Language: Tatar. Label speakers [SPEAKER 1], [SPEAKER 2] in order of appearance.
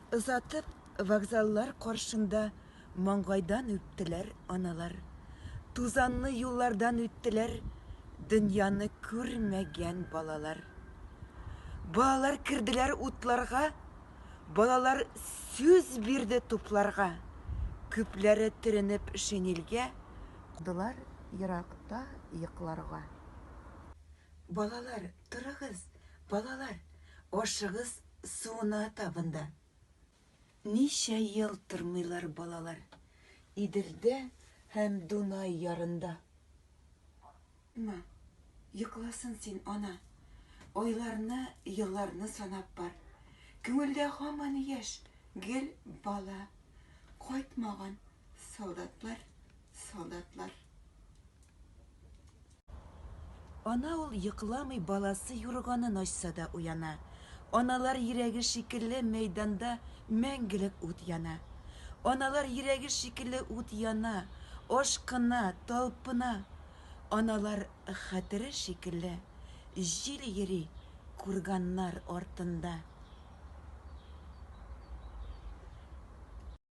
[SPEAKER 1] Озатып, вокзаллар каршында Маңгайдан үптеләр аналар. Тузанлы юллардан үттеләр Дөньяны күрмәгән балалар. Балалар керделәр утларга, Балалар сүз бирде тупларга. Күпләре төренеп шинельгә. Калдылар еракта йокларга. Балалар, торыгыз, балалар, Ашыгыз суына табында. Ничә ел тормыйлар балалар Иделдә һәм Дунай ярында. Ма, йокласын син, ана, Айларны, елларны санап бар. Күңелдә һаман яшь, гел бала. Кайтмаган солдатлар, солдатлар. Ана ул йокламый, баласы юрганын ачса да уяна. Аналар йөрәге шикелле мәйданда мәңгелек ут яна. Аналар йөрәге шикелле ут яна, ашкына, талпына. Аналар хәтере шикелле җил йөри курганнар артында.